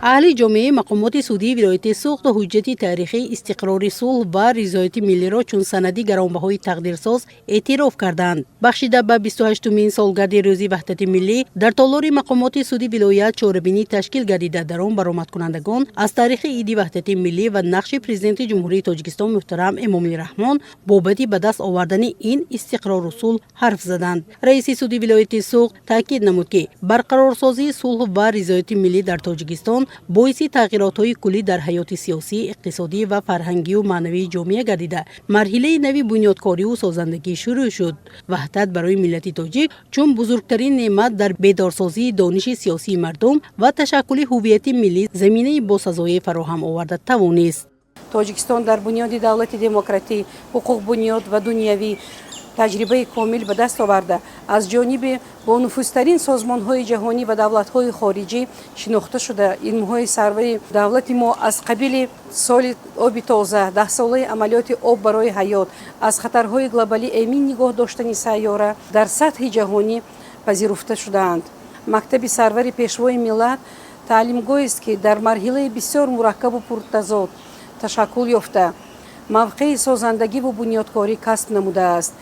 Аҳли ҷомеаи мақомоти судии вилояти Суғд ҳуҷҷати таърихии истиқрори сулҳ ва ризояти миллиро чун санади гаронбаҳои тақдирсоз эътироф карданд. Бахшида ба 28-умин солгарди Рӯзи ваҳдати миллӣ дар толори мақомоти суди вилоят чорабинӣ ташкил гардида, дар он баромадкунандагон аз таърихи Иди ваҳдати миллӣ ва нақши Президенти Ҷумҳурии Тоҷикистон муҳтарам Эмомалӣ Раҳмон бобати ба даст овардани ин истиқрору сулҳ ҳарф заданд. Раиси суди вилояти Суғд таъкид намуд, ки барқарорсозии сулҳ ва ризояти миллӣ дар Тоҷикистон боиси тағйиротҳои куллӣ дар ҳаёти сиёсӣ, иқтисодӣ ва фарҳангию маънавии ҷомеа гардида, марҳилаи нави бунёдкориву созандагӣ шурӯъ шуд. Ваҳдат барои миллати тоҷик чун бузургтарин неъмат дар бедорсозии дониши сиёсии мардум ва ташаккули ҳуввияти миллӣ заминаи босазое фароҳам оварда тавонист. Тоҷикистон дар бунёди давлати демократӣ, ҳуқуқбунёд ва дунявӣ таҷрибаи комил ба даст оварда, аз ҷониби бонуфузтарин созмонҳои ҷаҳонӣ ва давлатҳои хориҷӣ шинохта шуда, илмҳои сарвари давлати мо аз қабили соли оби тоза, 10-солаи амалиёти «Об барои ҳаёт», аз хатарҳои глобалӣ эмин нигоҳ доштани сайёра дар сатҳи ҷаҳонӣ пазируфта шудаанд. Мактаби сарвари Пешвои миллат таълимгоҳест, ки дар марҳилаи бисёр мураккабу пуртазод ташаккул ёфта, мавқеи созандагиву бунёдкорӣ касб намудааст.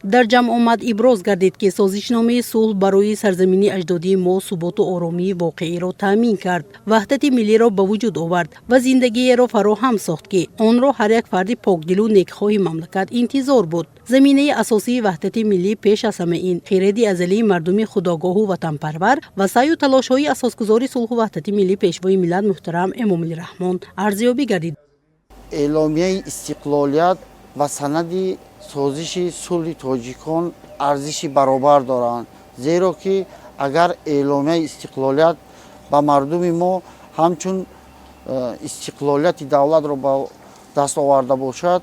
Дар ҷамъомад иброз гардид, ки созишномаи сулҳ барои сарзамини аҷдодии мо суботу оромии воқеиро таъмин кард, ваҳдати миллиро ба вуҷуд овард ва зиндагиеро фароҳам сохт, ки онро ҳар як фарди покдилу некхоҳи мамлакат интизор буд. Заминаи асосии ваҳдати миллӣ пеш аз ҳама ин хиради азалии мардуми худогоҳу ватанпарвар ва саъю талошҳои асосгузори сулҳу ваҳдати миллӣ, Пешвои миллат муҳтарам Эмомалӣ Раҳмон арзёбӣ гардид. Эъломияи истиқлолият ва санади созиши сулҳи тоҷикон арзиши баробар доранд, зеро ки агар эъломияи истиқлолият ба мардуми мо ҳамчун истиқлолияти давлатро ба даст оварда бошад,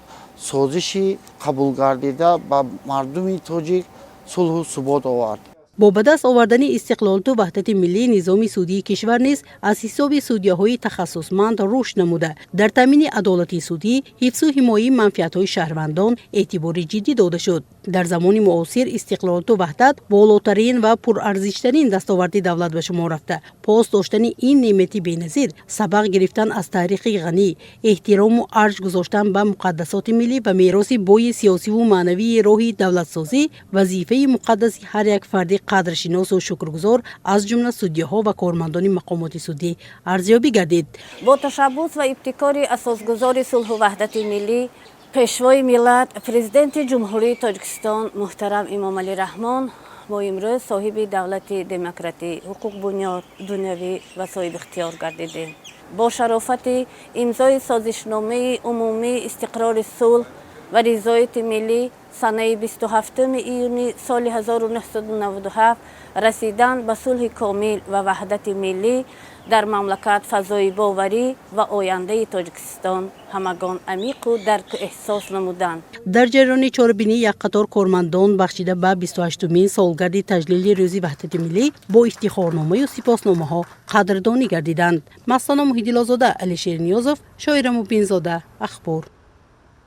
созиши қабулгардида ба мардуми тоҷик сулҳу субот овард. Бо ба даст овардани истиқлолту ваҳдати миллӣ низоми судии кишвар низ аз ҳисоби судяҳои тахассусманд рушд намуда, дар таъмини адолати судӣ, ҳифзу ҳимояи манфиатҳои шаҳрвандон эътибори ҷиддӣ дода шуд. Дар замони муосир истиқлолту ваҳдат болотарин ва пурарзиштарин дастоварди давлат ба шумор рафта, пос доштани ин неъмати беназир, сабақ гирифтан аз таърихи ғанӣ, эҳтирому арҷ гузоштан ба муқаддасоти миллӣ ва мероси бои сиёсиву маънавии роҳи давлатсозӣ вазифаи муқаддаси ҳар як фарди қадршиносу шукргузор, аз ҷумла судяҳо ва кормандони мақомоти судӣ арзёбӣ гардид. Бо ташаббус ва ибтикори асосгузори сулҳу ваҳдати миллӣ, Пешвои миллат, Президенти Ҷумҳурии Тоҷикистон муҳтарам Эмомалӣ Раҳмон мо имрӯз соҳиби давлати демократӣ, ҳуқуқбунёд, дунявӣ ва соҳибихтиёр гардидем. Бо шарофати имзои созишномаи умумии истиқрори сулҳ ва ризояти миллӣ санаи 27 июни соли 1997 расидан ба сулҳи комил ва ваҳдати миллӣ дар мамлакат фазои боварӣ ва ояндаи Тоҷикистон ҳамагон амиқу дарку эҳсос намуданд. Дар ҷараёни чорабинӣ як қатор кормандон бахшида ба 28-умин солгарди таҷлили Рӯзи ваҳдати миллӣ бо ифтихорномаю сипосномаҳо қадрдонӣ гардиданд. Мастона Муҳиддилозода, Алишер Ниёзов, Шоира Мубинзода, Ахбор.